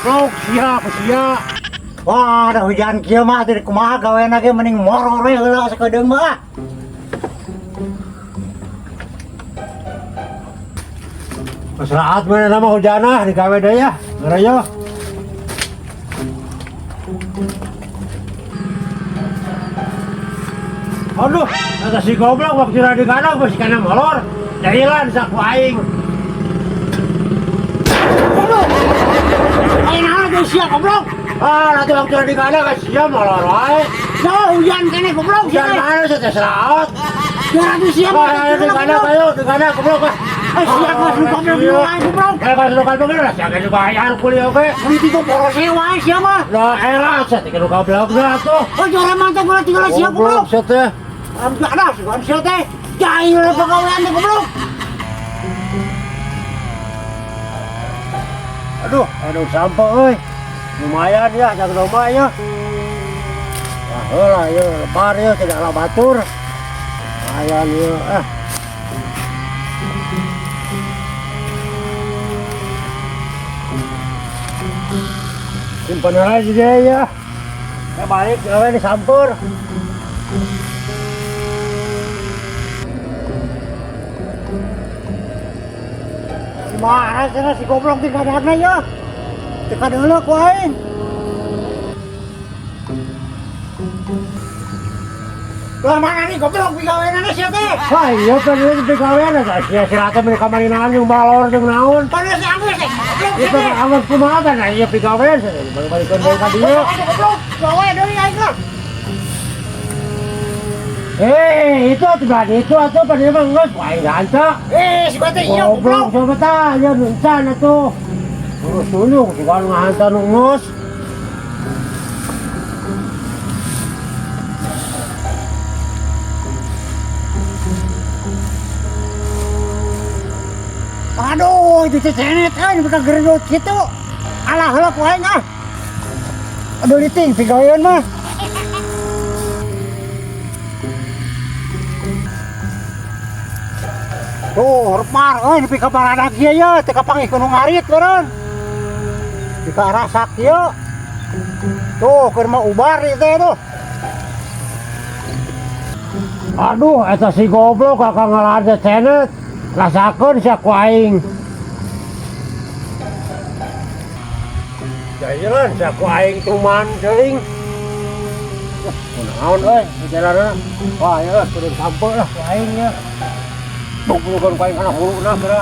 Goblok sia ku sia. Wah, ada hujan kieu mah teu kumaha gawena ge mending moror we heula sakedeung mah. Masaat mana nama hujanah digawe deui ya. Ngerayo. Aduh, kata si goblok waktu di kandang masih kana molor. Jahilan saku aing. Aduh. Aing naon teh sia goblok? Ah, nanti waktu di kandang sia molor wae. Nah, hujan kene goblok sia. Hujan mana sih teh seraot. Ya atuh sia mah. Ah, di kandang ayo, di kandang goblok ah. Eh sia mah lu goblok wae goblok. Eh, kalau lu kan bener sia ge bayar kuliah oge. Beli tiga porose wae sia mah. Lah era sia teh nu goblok atuh. Oh, juara mantap gua tinggal sia goblok. Sia teh. Ada sia teh. Jahil pegawaian teh goblok. Aduh, aduh sampah euy. Lumayan ya, jaga domba ya. Wah, heula ya, lebar ya, tidak lah batur. Lumayan ya, ah. Simpan aja deh ya. Saya balik, gawe disampur. Gimana sih si goblok di kadana ya? Teka dulu ku aing. Lah mana nih goblok pigaweanna sia teh? Wah, iya kan ini pigawean ada sia sia teh mereka kamarinaan jeung balor jeung naon. Padahal si Agus teh goblok Itu amat kumaha teh nah iya pigawean balik-balikeun deui ka dieu. Goblok, gawe deui aing lah. Eh, itu atuh berani itu atuh pada mah geus wae ganta. Eh, si teh iya goblok goblok. sama tah ya encan atuh. Urus sulung si kan ngahanta nu geus. Aduh, itu cenet euy buka gerudut kitu. Alah heula ku aing ah. Aduh liting pigawean mah. Tuh, repar euy nepi ka baradag ieu ye, teu kapanggih ku nu ngarit meureun. Di ka rasak ieu. Tuh, keur mah ubar ieu teh tuh. Aduh, eta si goblok kakak ngalahan cenet. Rasakeun sia ku aing. Jahilan sia ku aing cuman teuing. Kunaon euy, jalanna. Wah, ya kudu sampe lah ku aing nya. Bugulukeun ku aing kana huluna geura.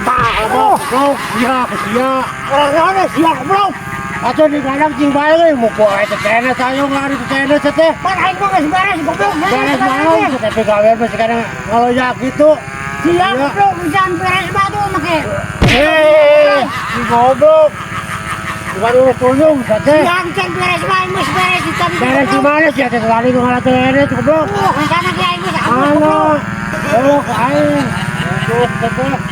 Tah, goblok, sia ku sia. Urang naon sia goblok. Atuh di kandang cing bae euy, muku aya teh cenet ayo lari teh cenet teh. Pan aing mah geus beres goblok. Beres naon teh pigawean mah sekarang ngaloyak gitu. Sia goblok hujan beres batu make. Eh, si goblok. Bukan urus tulung teh. Sia can beres bae geus beres di tadi. Beres di mana sih teh tadi nu ngalah cenet goblok. Oh, kana ge aing geus goblok. Mana? Oh, ku aing. Goblok teh.